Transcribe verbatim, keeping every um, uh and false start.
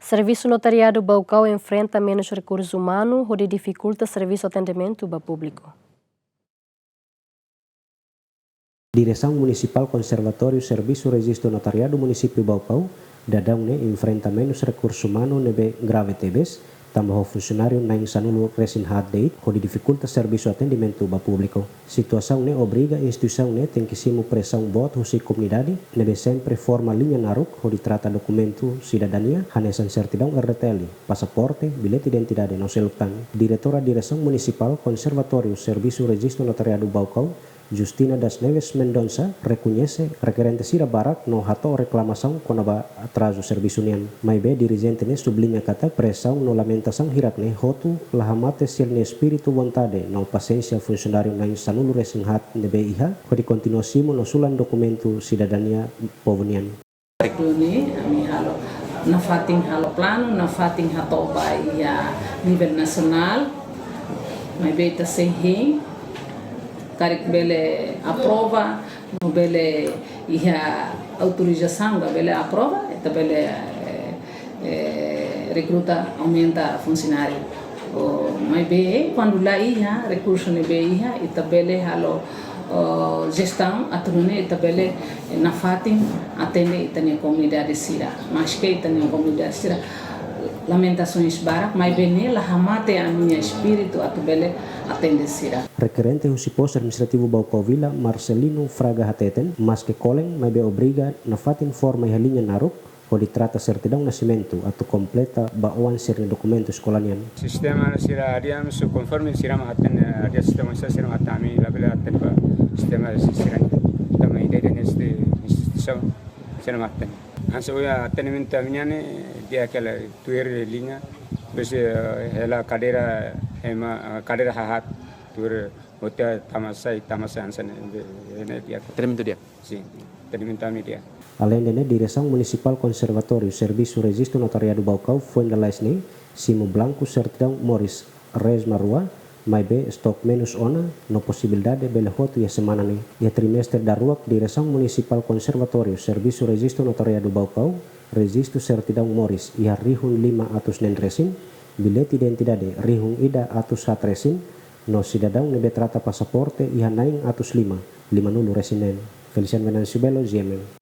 Servisu Notariadu Baucau enfrenta menus rekursu umanu, hodi difikulta servisu atendimentu ba públiku. Diresaun Munisipál Konservatóriu Servisu Rejistu Notariadu Munisípiu Baucau, daudaun ne'e enfrenta menus rekursu umanu ne'ebé grave tebes, tanba ho funsionáriu na'in sanulu resin haat de'it, hodi difikulta servisu atendimentu ba públiku. Situasaun ne'e obriga instituisaun ne'e tenke simu presaun boot husi komunidade, ne'ebé sempre forma liña naruk hodi trata dokumentu sidadania, hanesan sertidaun R D T L, pasaporte, bilhete identidade no seluk tan. Diretora Diresaun Munisipál Konservatóriu Servisu Rejistu Notariadu Baucau, Justina das Neves Mendonça, rekoñese rekerente sira barak no hato'o reklamasaun kona-ba atrazu servisu nian. Maibé dirijente ne'e subliña katak presaun no lamentasaun hirak ne'e hotu la hamate sira-nia espíritu vontade no pasiénsia funsionáriu na'in sanulu resin haat ne'ebé iha, hodi kontinua simu no sulan dokumentu sidadania povu nian. Duni, ami halo, nafatin halo planu, nafatin hato'o ba iha nivel nasionál, maibé ita sei hein, karik bele aprova, no bele iha autorizasaun, ka bele aprova, ita bele, eh, eh, rekruta, aumenta funsionáriu. Oh, maibé, kuandu la iha, rekursu ne'ebé iha, ita bele halo, oh, jestaun, atu nune'e ita bele, eh, nafatin atende ita-nia komunidade sira. Maske ita-nia komunidade sira, lamentasaun barak, maibé ne'e la hamate ami-nia espíritu atu bele atende sira. Rekerente husi Postu Administrativu Baucau Vila, Marcelino Fraga hateten, maske kolen, maibé obriga nafatin forma iha liña naruk, hodi trata sertidaun nasimentu atu kompleta ba oan sira-nia dokumentu eskola nian. Sistema sira hadi'a mós konforme sira mak hatene, hadi'a sistema sira, sira mak hatene, ami labele hatene ba sistema sira-nian. Tanba ida-idak ne'e instituisaun sira mak hatene. Hanesan ohin atendimentu ami-nian ne'e di'ak hela, tuir liña, depois, eh, hela kadeira, ema, eh, kadeira haat, tuir hotu tama sai, tama sai hanesan ne'e, ne'e di'ak. Atendimentu di'ak? Sin, atendimentu ami di'ak. Aleinde ne'e, Diresaun Munisipál Konservatóriu Servisu Rejistu Notariadu Baucau foin lalais ne'e simu blanku sertidaun moris resma rua, maibé estok menus ona, no posibilidade bele hotu iha semana ne'e. Iha trimestre daruak, Diresaun Munisipál Konservatóriu Servisu Rejistu Notariadu Baucau rejistu sertidaun moris iha rihun lima atus neen resin, bilhete identidade rihun ida atus haat resin, no sidadaun ne'ebé trata pasaporte iha na'in atus lima, limanulu resin neen. Feliciano Venâncio Belo, G M M.